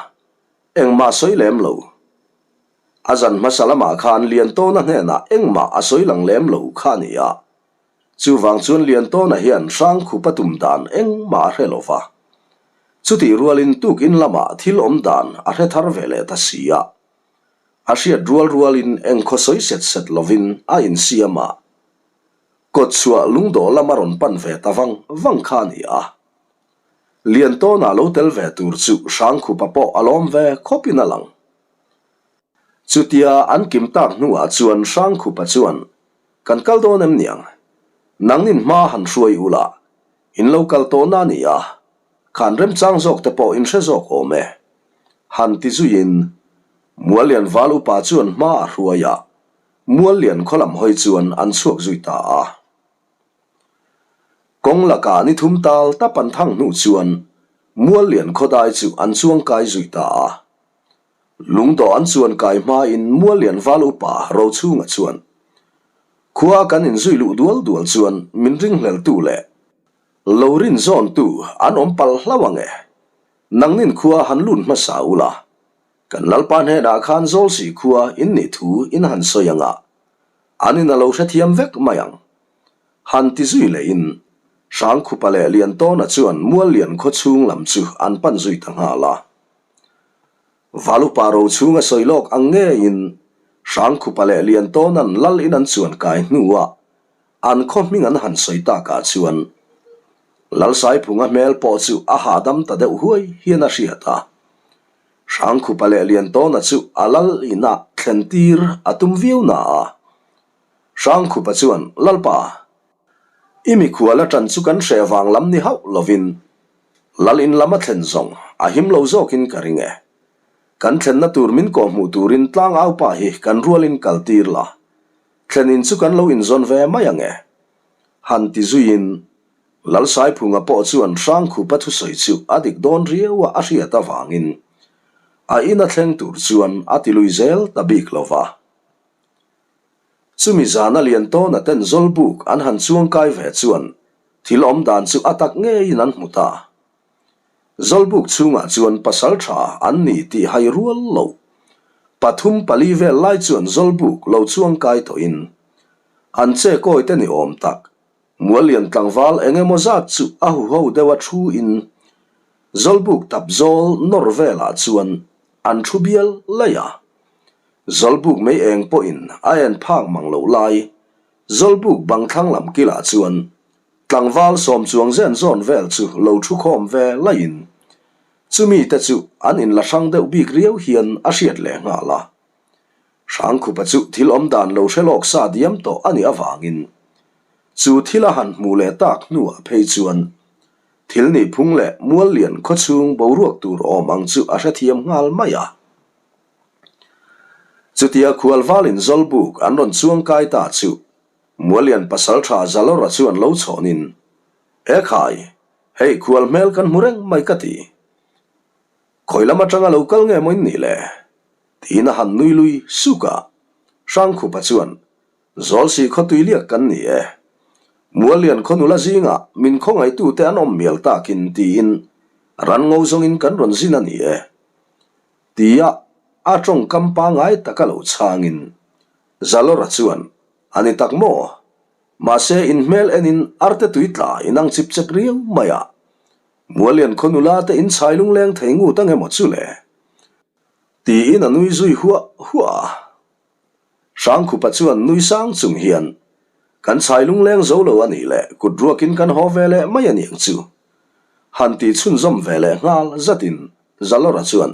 engmah sawi lem lo. A zan hmasa lamah khan Liantawna hnenah engmah a sawi lang lem lo kha a ni a, chuvang chuan Liantawna hian Hrangkhupa tum dan engmah a hre lo va. Chutih rualin tukin lamah thil awm dan a hre thar ve leh ta si a. A hriat rual rualin engkhaw sawi set set lovin a insiam a, kawtchhuah lungdawh lam a rawn pan ve ta vang vang kha a ni a. Liantawna lo tel ve tur chu Hrangkhupa pawh a lawm ve khawpin a lang. Chutia an kim tak hnuah chuan Hrangkhupa chuan, Kan kal dawn em niang? Nangnin hma han hruai ula, in lo kal tawhna a ni a, Khan remchang zawk te pawh in hre zawk awm e. Han ti zuiin, Muallian val upa chuan hma a hruai a, Muallian khaw lam hawi chuan an chhuak zui ta a. Kawng lakah ni thum tal tap an thang hnu chuan Muallian khaw dai chu an chuang kai zui ta a. Lungdawh an chuan kai hmain Muallian val upa Rochhunga chuan, Khua kan inzui luh dual dual chuan min ringhleltu leh Lo rin zawntu an awm palh hlauh ang e. Nangnin khua han lut hmasa ula, kan Lalpa hnenah khan Zawlsi khua in nih thu in han sawi ang a, an in a lo hrethiam vek mai ang. Han ti zui lehin Hrangkhupa leh Liantawna chuan Muallian khaw chhung lam chu an pan zui ta nghal a. Valupa rochhunga sawi lawk ang ngeiin Hrangkhupa leh Liantawna'n Lal in an chuan kai hnuah An khaw hming an han sawi takah chuan Lalsaiphunga hmel pawh chu a hahdam ta deuh huai hian a hriat a. Hrangkhupa leh Liantawna chu a lal inah thlen tir a tum viau na a. Hrangkhupa chuan, Lalpa, i mikhual a ṭan chu kan hreh vang lam ni hauh lovin lal in lam a thlen zawng a him lo zawkin ka ring e. Kan thlenna tur min kawhhmuh turin tlangaupa hi kan rualin kal tir la. Thlenin chu kan lo inzawn ve mai ang e. Han ti zuiin, Lalsaiphunga pawh chuan Hrangkhupa thusawi chu a dik dawn riau a a hriat avangin a ina thleng tur chuan a ti lui zel ta bik lo va. Chumi zana Liantawna ten Zawlbuk an han chuangkai ve chuan thil awm dan chu a tak ngeiin an hmu ta. Zawlbuk chhungah chuan pasal tha an ni tih hai rual lo. Pathum pali vel lai chuan Zawlbuk lo chuang kai tawhin an che kawi te ni awm tak. Muallian tlangval eng emaw zat chu a huho deuh a thu in Zawlbuk tap zawl nawr velah chuan an thu bial laih a. Zawlbuk mei eng pawhin a en phak mang loh lai Zawlbuk bang thlang lam kilah chuan Tlangval sawm chuang zen zawn vel chu lo thu khawm ve laiin chumi te chu an inla hrang deuh bik riau hian a hriat leh nghal a. Hrangkhupa chu thil awm dan lo hre lawk sa diam tawh a nih avangin chu thil a han hmuh leh tak hnuah phei chuan thil nihphung leh mual lian khawchhung boruak tur awm ang chu a hrethiam nghal mai a. Chutia khualvalin Zawlbuk an rawn chuangkai ta chu Muallian pasalṭha Zalawra chuan lo chhawnin, E khai, hei khual hmel kan hmu reng mai ka ti. Khawi lam aṭanga lo kal nge maw in nih le? Tiin a han nui lui suk a. Hrangkhupa chuan, Zawlsih khawtui liak kan ni e. Muallian khaw nula zingah min khawngaihtute an awm mial takin tiin ran ngo zawngin kan rawn zin a ni e. Tia a ṭawngkam pangngai taka lo chhangin Zalawra chuan, A ni tak maw? Mahse, in hmel enin arte tui tla in ang chip chep riau mai a. Muallian khaw nula te in chhai lungleng thei ngut ang emaw chu le? Tiin a nui zui huah huah a. Hrangkhupa chuan nui sang chung hian. Kan chhai lungleng zo lo a nih leh kut ruakin kan haw ve leh mai a niang chu. Han ti chhunzawm ve leh nghal zatin Zalawra chuan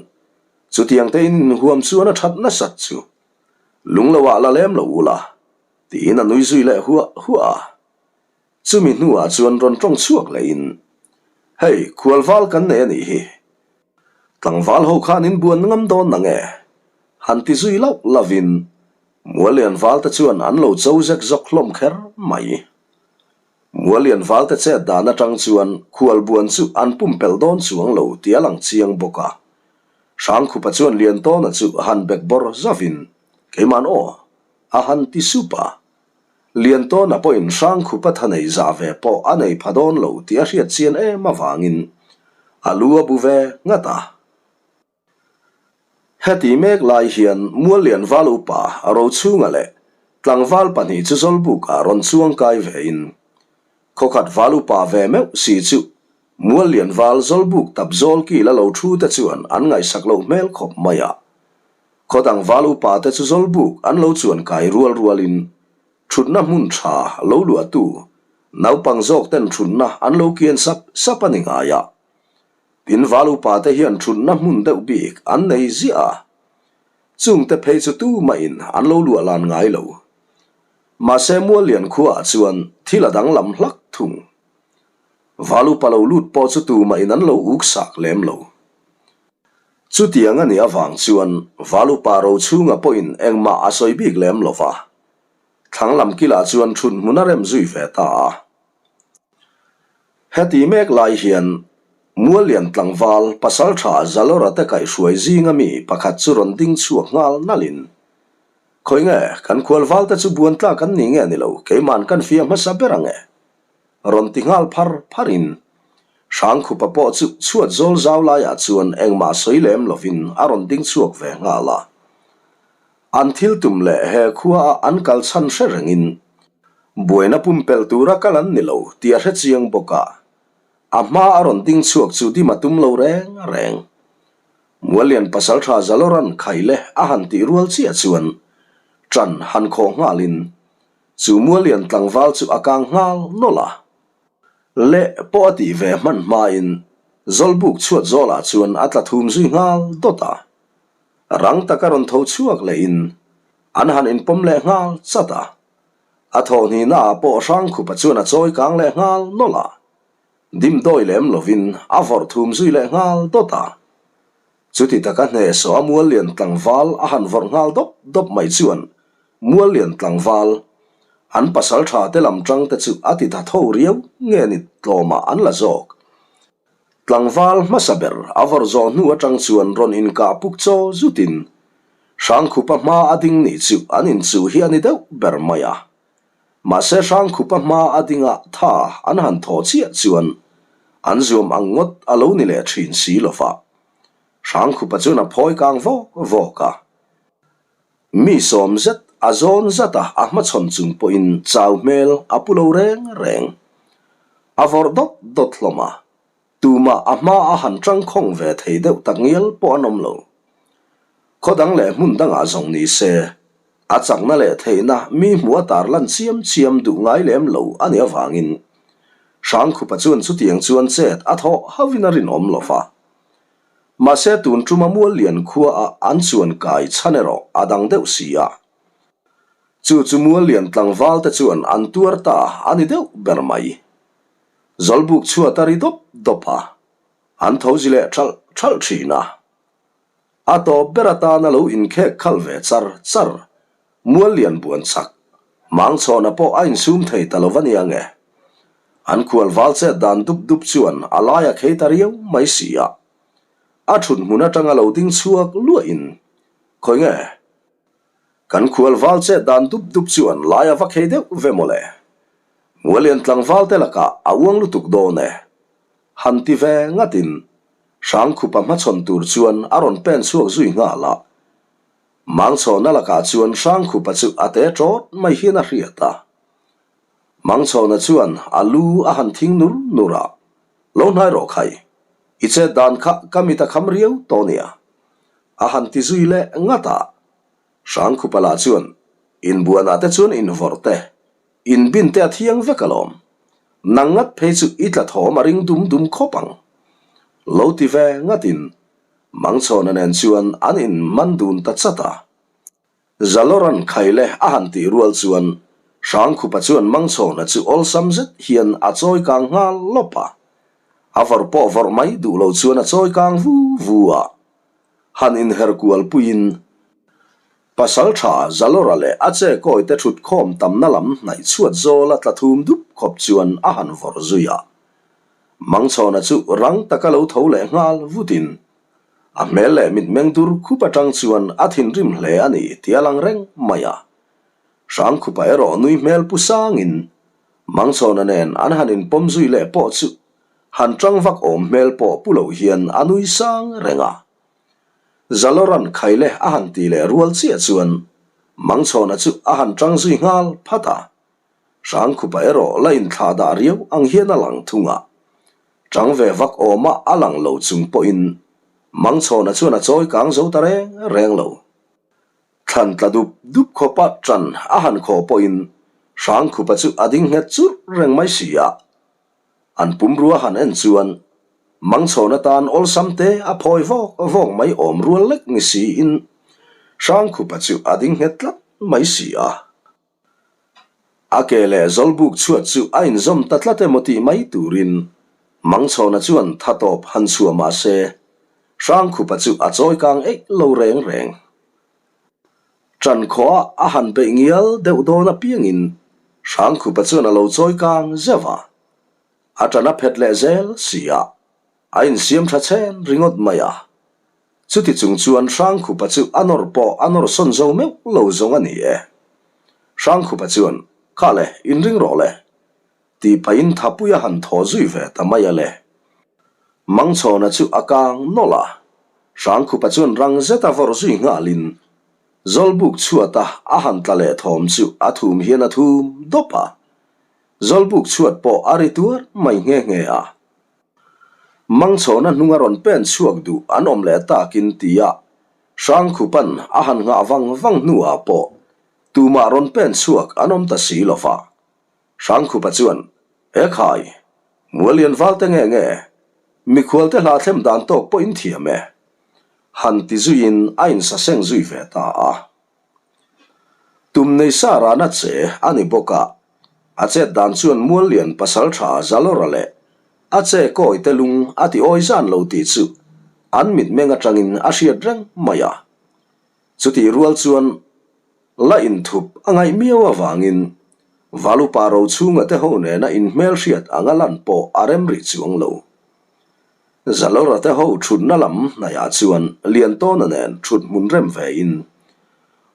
chutiang te in inhuam chuan a that nasat chu lungloah la lem lo ula tiin a nui zui leh huah huah a. Chumi hnuah chuan rawn tawng chhuak lehin, Hei, khualval kan nei a nih hi. Tlangval ho khan in buan ngam dawn na nge? Han ti zui lauh lauhin Muallian valte chuan an lo cho zek zawk hlawm kher mai. Muallian valte chet dan atang chuan khualbuan chu an pumpelh dawn chuang lo tih a lang chiang bawk a. Hrangkhupa chuan Liantawna chu han bekbawr zavin, Keiman aw, a han ti sup a. Liantawna pawhin Hrangkhupa tha nei zah ve pawh a nei pha dawn lo tih a hriat chian em avangin a lu a bu ve nghat a. Heti mek lai hian Muallian val upa Rochhunga leh tlangval pahnih chu Zawlbukah rawn chuang kai vein khawkhat val upa ve meuh si chu Muallian val Zawlbuk tap zawl kil a lo thu te chuan an ngaihsak loh hmel khawp mai a. Khaw dang val upa te chu Zawlbuk an lo chuan kai rual rualin thutna hmun tha lo luahtu naupang zawk ten thutna an lo kian sap sap a ni ngai a. Tin val upa te hian thutna hmun deuh bik an nei ziah a, chungte phei chu tumahin an lo luah lan ngai lo. Mahse Muallian khuaah chuan thil a danglam hlak thung. Val upa lo lut pawh chu tumahin an lo uk sak lem lo. Chutiang a nih avang chuan val upa Rochhunga pawhin engmah a sawi bik lem lo va, thlang lam kilah chuan thut hmun a rem zui ve ta a. Heti mek lai hian Muallian tlangval pasaltha Zalawra te kaihhruai zinga mi pakhat chu rawn ding chhuak nghal nalhin, Khawi nge, kan khualval te chu buan tlak an ni nge ni lo, keiman kan fia hmasa ber ang e. Rawn ti nghal phar pharin Hrangkhupa pawh chu chhuat zawl zau laiah chuan engmah sawi lem lovin a rawn ding chhuak ve nghal a. An thil tum leh he khua a an kal chhan hre rengin buaina pumpelh tura kal an ni lo tih a hre chiang bawk a, a hma a rawn ding chhuak chu dim a tum lo reng reng. Muallian pasaltha Zaloran khaile a han tih rual chiah chuan ṭan han khawh nghalin chu Muallian tlangval chu a kang nghal nawlh a. Leh pawh a tih ve hman hmain Zawlbuk chhuat zawlah chuan a tla thum zui nghal dawt a. Rang taka rawn tho chhuak lehin an han inpawm leh nghal chat a. A thawhhnihnaah pawh Hrangkhupa chuan a chawi kang leh nghal nawlh a. Dimdawi lem lovin a vawrh thum zui leh nghal dawt a. Chuti taka hnehsawh a Muallian tlangval a han vawrh nghal dawp dawp mai chuan Muallian tlangval an pasal tha te lam tang te chu a ti tha tho riau nge ni tlawmah an la zawk. Tlangval hmasa ber a vawrh zawh hnu atang chuan rawn inkah puk chaw zutin Hrangkhupa hma a ding nih chu an inchuh hi a ni deuh ber mai a. Mahse Hrangkhupa hma a dinga tha an han thaw chiah chuan an zuam ang ngawt a lo ni leh thin si lova. Hrangkhupa chuan a phawi kang vawk vawk a. Mi sawm zet a zawn zat a, a hmachhawn chung pawhin chau hmel a pu lo reng reng. A vawrh dawt dawt hlawm a, tumah a hma a han tangkhawng ve thei deuh tak ngial pawh an awm lo. Khaw dang leh hmun dangah zawng ni se, a chakna leh theihna mi hmuh a tar lan chiam chiam duh ngai lem lo a nih avangin Hrangkhupa chuan chutiang chuan chet a thawh hauhin a rinawm lo va. Mahse tun tuma Muallian khua a an chuan kai chhan erawh a dang deuh si a. Chu chu Muallian tlangval te chuan an tuar ta a ni deuh ber mai. Zawlbuk chhuat a ri dawp dawp a, an tho zi leh thalh thalh thin a. A tawp ber atana lo inkhek khalh ve char char Muallian buan chak, Mangchhawna pawh a insum thei ta lo va nia nge. An khual val chet dan dup dup chuan a lai a khei ta riau mai si a. A thut hmun atanga lo ding chhuak luahin, Khawi nge? Kan khual val chet dan dup dup chuan lai a va khei deuh ve mawle. Muallian tlangval te lakah a uang lutuk dawn e. Han ti ve ngatin Hrangkhupa hmachhawn tur chuan a rawn pen chhuak zui nghal a. Mangchhawna lakah chuan Hrangkhupa chu a te ṭawt mai hian a hriat a. Mangchhawna chuan a lu a han thing nur nur a, Lo hnai rawh khai, i chet dan kha ka mit a kham riau tawh nia. A han ti zui leh ngat a. Hrangkhupa lah chuan, Inbuanah te chuan invawrh te. Inbin te a thiang vek alawm. Nang ngat phei chu i tla thawm a ring dum dum khawp ang. Lo ti ve ngatin Mangchhawna nen chuan an inman dun ta chat a. Zaloran khaile a han tih rual chuan Hrangkhupa chuan Mangchhawna chu awlsam zet hian a chawi kang nghal lawp a. A vawrh pawh vawrh mai duh lo chuan a chawi kang vu vu a. Han inher kual puiin Pasalṭha Zalora leh a che kawite ṭhut khawm tamna lam hnaih chhuat zawl a tla thum dup khawp chuan a han vawrh zui a. Mangchhawna chu rang taka lo tho leh nghal vutin a hmel leh mitmeng dur khup aṭang chuan a thinrim hle a ni tih a lang reng mai a. Hrangkhupa erawh nui hmel pu sangin Mangchhawna nen an han inpawm zui leh pawh chu han ṭang vak awm hmel pawh pu lo hian a nui sang reng a. Zaloran khaile a han ti leh rual chiah chuan Mangchhawna chu a han ṭang zui nghal phat a. Hrangkhupa erawh la inthlah dah riau ang hian a lang thung a. Ṭang ve vak awma a lang lo chung pawhin Mangchhawna chuan a chawi kang zo ta reng reng lo. Thlan tla dup dup khawpa ṭan a han khawh pawhin Hrangkhupa chu a ding nghet churh reng mai si a. An pumrua han en chuan Mangchhawn atan awlsam te a phawi vawk vawk mai awm rual lek ni siin Hrangkhupa chu a ding nghet tlat mai si a. A ke leh Zawlbuk chhuat chu a inzawm ta tlat emaw tih mai turin Mangchhawna chuan tha tawp han chhuah mah se Hrangkhupa chu a chawi kang eih lo reng reng. Ṭan khawhah a han beih ngial deuh dawn apiangin Hrangkhupa chuan a lo chawi kang zeuh a. A ṭan a phet leh zel si a, a insiam ṭha chhen ringawt mai a. Chuti chung chuan Hrangkhupa chu a nawr pawh a nawr sawn zo meuh lo zawng a ni e. Hrangkhupa chuan, Kha le, inring rawh le. Tih pahin Thapui a han thaw zui ve ta mai a le. Mangchhawna chu a kang nawlh a, Hrangkhupa chuan rang zeta vawrh zui nghalin Zawlbuk chhuata a han tla leh thawm chu a thum hian a thum dawp a. Zawlbuk chhuat pawh a ri tuar mai nghe nghe a. Mangchhawna hnunga rawn pen chhuak duh an awm leh takin tia Hrangkhupan a han nghah vang vang hnuah pawh tumah rawn pen chhuak an awm ta si lo va. Hrangkhupa chuan, E khai, Muallian valte nge nge, mikhualte hla thlem dan tawk pawh in thiam e. Han ti zuiin a insaseng zui ve ta a. Tum nei sa rana che a ni bawk a, a chet dan chuan Muallian pasaltha Zalawra leh a che kawite lung a ti awi zan lo tih chu an mitmeng atangin a hriat reng mai a. Chutih rual chuan La inthup a ngaih miau avangin Valupa Rochhunga te ho nena inhmelhriat anga lan pawh a rem rih chuang lo. Zalora te ho thutna lam hnaihah chuan Liantawna nen thut hmun rem vein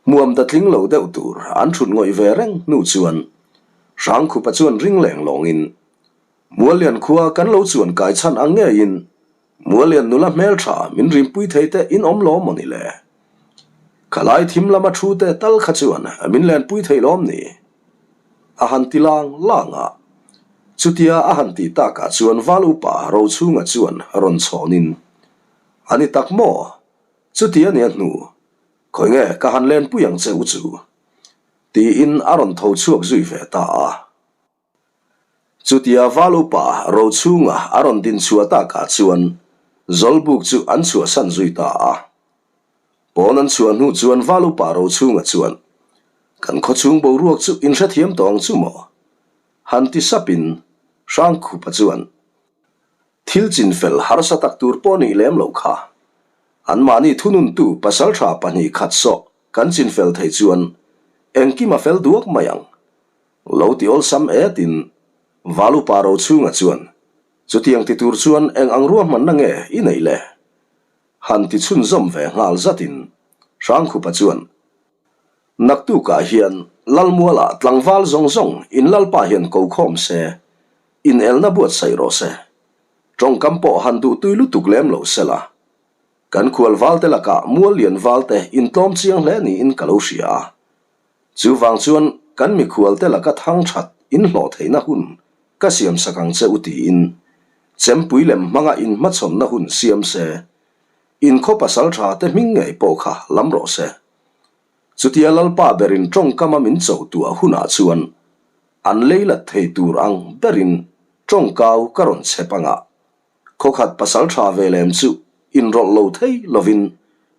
hmuam ta tling lo deuh tur an thut ngawih ve reng hnu chuan Hrangkhupa chuan ring leng lawngin Muallian khua kan lo chuan kai chhan ang ngeiin Muallian nula hmeltha min rimpui thei te in awm lawm maw ni le? Khalai thim lama thu te tal kha chuan min lenpui thei lawm ni? A han ti lang lang a. Chutia a han tih takah chuan Val Upa Rochhunga chuan rawn chhawnin, A ni tak maw? Chuti a nia hnu, khawi nge ka han lenpui ang che u chu? Tiin a rawn tho chhuak zui ve ta a. Chutia Val Upa Rochhunga a rawn din chhuah takah chuan Zawlbuk chu an chhuahsan zui ta a. Pawn an chhuah hnu chuan Val Upa Rochhunga chuan, Kan khawchhung boruak chu in hrethiam tawh ang chu maw? Han ti sapin Hrangkhupa chuan, Thil chinfel harsa tak tur pawh nih lem loh kha. Anmahni thununtu pasaltha pahnih khat sawh kan chinfel thei chuan engkim a fel duak mai ang. Lo ti awlsam etin Valupa Rochhunga chuan, Chutiang ti tur chuan eng ang ruahmanna nge i neih le? Han ti chhunzawm ve nghal zatin Hrangkhupa chuan, Naktukah hian Lalmualah tlangval zawng zawng in Lalpa hian ko khawm se, inelna buatsaih rawh se. Tawngkam pawh han duhtui lutuk lem lo se la. Kan khual valte lakah mual lian valte intlawm chiang hle niin ka lo hria a. Chuvang chuan kan mikhualte laka thang that inhlawh theihna hun ka siamsak ang che u tiin chempui lem hmanga inhmachhawnna hun siam se, inkhaw pasal tha te hming ngei pawh kha lam rawh se. Chutia Lalpa berin tawngkama min cho tuah hunah chuan. An leilat thei tur ang berin tawngkau ka rawn chhep anga, khawkhat pasal tha ve lem chu inrawlh lo thei lovin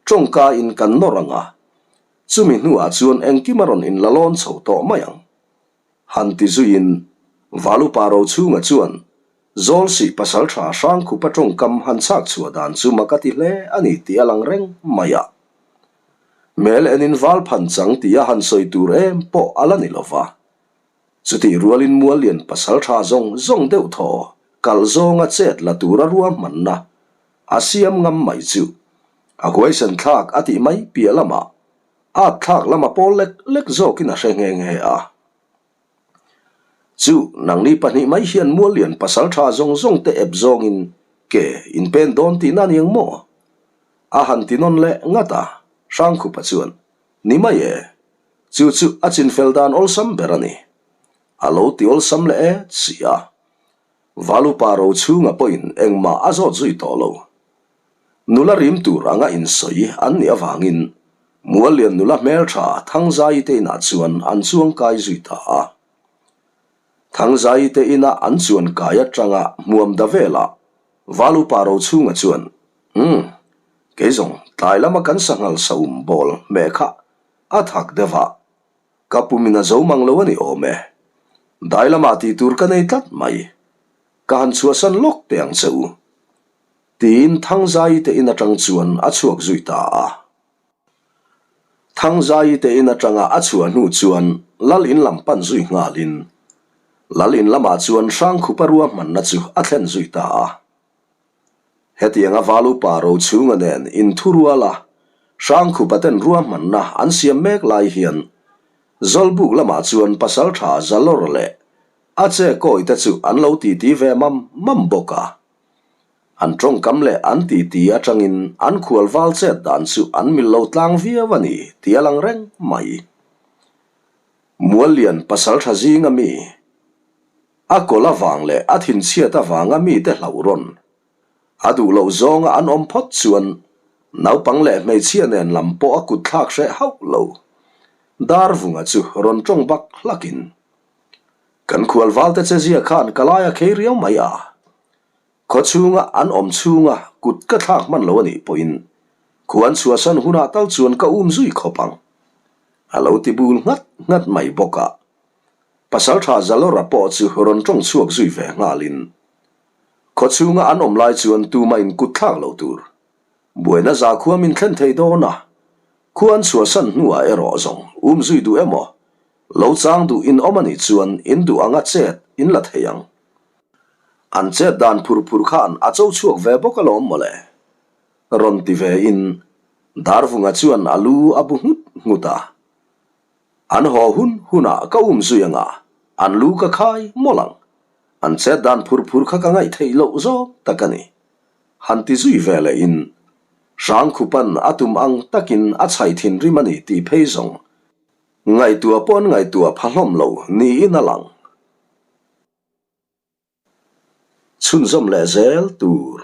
tawngka in kan nawr anga, chumi hnuah chuan engkim a rawn inla lawn chho tawh mai ang. Han ti zuiin Valupa Rochhunga chuan Zawlsih pasal tha Hrangkhupa tawngkam han chhak chhuah dan chu mak a ti hle a ni tih a lang reng mai a. Hmel enin val phan chang tih a han sawi tur em pawh a la ni lo va. Chutih rualin Muallian pasal tha zawng zawng deuh thaw kalh zawnga chet la tura ruahmanna a siam ngam mai chu a huaisen thlak a tih mai piah lamah at thlak lama pawl lek lek zawkin a hre nghe nghe a. Chu nangni pahnih mai hian Muallian pasal tha zawng zawng te ep zawngin ke in pen dawn tihna a ni ang maw? A han ti nawn leh ngat a, Hrangkhupa chuan, Ni mai e, chu chu a chinfel dan awlsam ber a ni. A lo ti awlsam leh e si a. Valupa Rochhunga pawhin engmah a zawt zui tawh lo. Nula rim tur anga insawi an nih avangin Muallian nula hmeltha Thangzaii te inah chuan an chuang kai zui ta a. Thangzaii te ina an chuan kai atanga hmuam da velah Valupa Rochhunga chuan, Umm, kei zawng tlai lama kan sanghal saum bawl hmeh kha a thak deuh a, ka pumin a zo mang lo a ni awm e. Dai lamah tih tur ka nei tlat mai. Ka han chhuahsan lawk teh ang che u. Tiin Thangzaii te in atang chuan a chhuak zui ta a. Thangzaii te in atanga a chhuah hnu chuan Lal in lam pan zui nghalin Lal in lamah chuan Hrangkhupa ruahmanna chu a thlen zui ta a. Hetianga Valupa Rochhunga nen inthurual a Hrangkhupa ten ruahmanna an siam mek lai hian Zawlbuk lamah chuan Pasaltha Zalawr leh a che kawi te chu an lo titi ve mam mam bawk a. An tawngkam leh an titi atangin an khual val chet dan chu an mil lo tlang viau a ni tih a lang reng mai. Muallian pasaltha zinga mi a kawlh avang leh a thinchhiat avanga mite hlauh rawn a duh loh zawnga an awm phawt chuan naupang leh hmeichhia nen lam pawh a kut thlak hreh hauh lo. Darvunga chu rawn tawng bak hlakin, Kan khual valte che zia khan ka laia khei riau mai a. Khaw chhunga an awm chhunga kut ka thlak hman lo a nih pawhin khuan chhuahsan hunah tal chuan ka um zui khawp ang. A lo ti bul nghat nghat mai bawk a. Pasaltha Zalawra pawh chu rawn tawng chhuak zui ve nghalin khaw chhunga an awm lai chuan tumah in kut thlak lo tur buaina zakhua min thlen thei dawn a, khuan chhuahsan hnuah erawh zawng um zui duh emaw Lo chang duh in awm a nih chuan in duh anga chet in la thei ang. An chet dan phur phur khan a cho chhuak ve bawk alawm mawle. Rawn ti ve in Darvunga chuan a lu a bu nghut nghut a. An haw hun hunah ka um zui anga an lu ka khai mawlh ang. An chet dan phur phur kha ka ngaih theih loh zawk tak a ni. Han ti zui ve leh in Hrangkhupan a tum ang takin a chhaih thinrim a ni tih phei zawng Ngaihtuah pawh an ngaihtuah pha hlawm lo niin a lang. Chhunzawm leh zel tur.